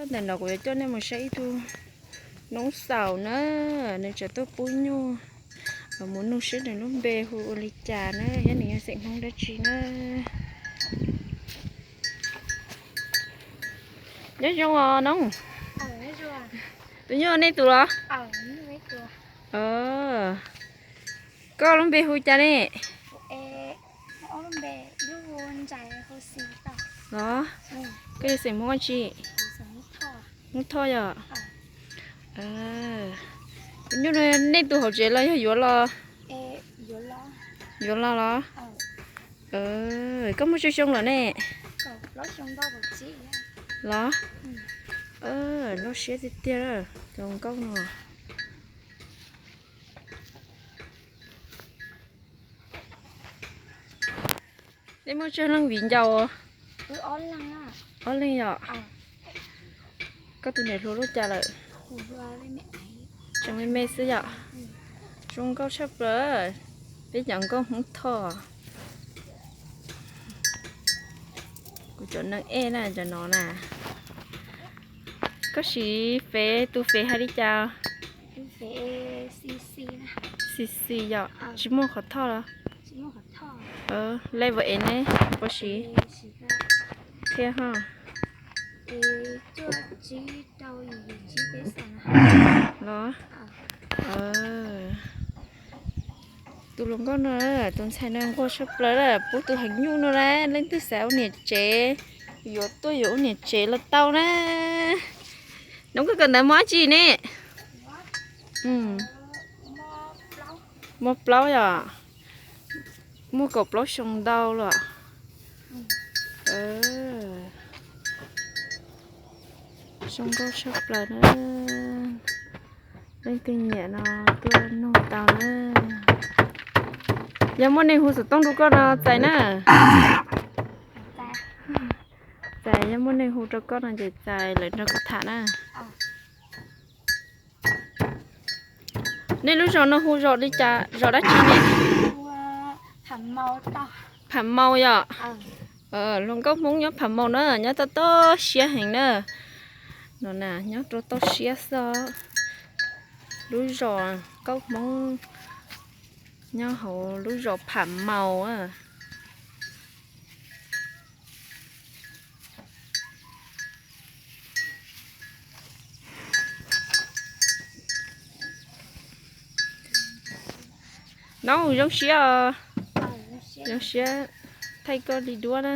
Ntawm no kuv yuav coj nej mus saib ib tug noob xaus na, nws tseem tuaj pub nyuj. Mus nug seb nws lub npe hu ua li cas na, thiab nws yog xeem Hmoob dab tsi na. Nyob zoo os noob. Tus nyuj nej tus los? Koj lub npe hu cas ne? Los, koj yog xeem Hmoob dab tsi? Hmoob Thoj yom. Tus nyuj no nej tus hauv tsev los yog yuav los? Yuav los los? Koj muaj tsawg xyoo lawm ne? Los? Loj siab tiag tiag tus hluas nkauj no. Nej muaj tsawg leej viv ncaus? Ob leeg yom. Koj tus niam hluas lub cas lawm? Tseem me me xwb yom. Zoo nkauj tshaj plaws. Peb cov nkauj Hmoob Thoj. Kuv cov neeg ej na cov no na. Koj siv fev, tus fev hais li cas? Xis xis yom, tsis muaj qhov thoj los? Level es ne, puas siv? Thiab ho. Los? Tus hluas nkauj no, tus ntxhais no nquag tshaj plaws lawm, pub tus heev nyuj no na, leej twg xav ua niam tsev, yuav tuaj yuav ua niam tsev los tau na. Noob, koj kawm ntawv muaj dab tsi ne? Muaj plaub yom. Muaj kaum plaub xyoo ntau los. Zoo nkauj tshaj plaws na. Leej twg nyiam no tuaj nug tau na. Yog muaj neeg hu xov tooj rau koj no txais na. Txais, yog muaj neeg hu rau koj no ces txais lawv nrog koj tham na. Nej lub zos no hu zos li cas, zos dab tsi ne? Pham Mau yom. Hluas nkauj Hmoob nyob Pham Mau na, nyob toj toj siab heev na. No na, nyob rau toj siab xwb. Lub zos nkauj Hmoob nyob hauv lub zos Pham Mau. Noob, zoo siab os. Zoo siab thaij koj li duab na.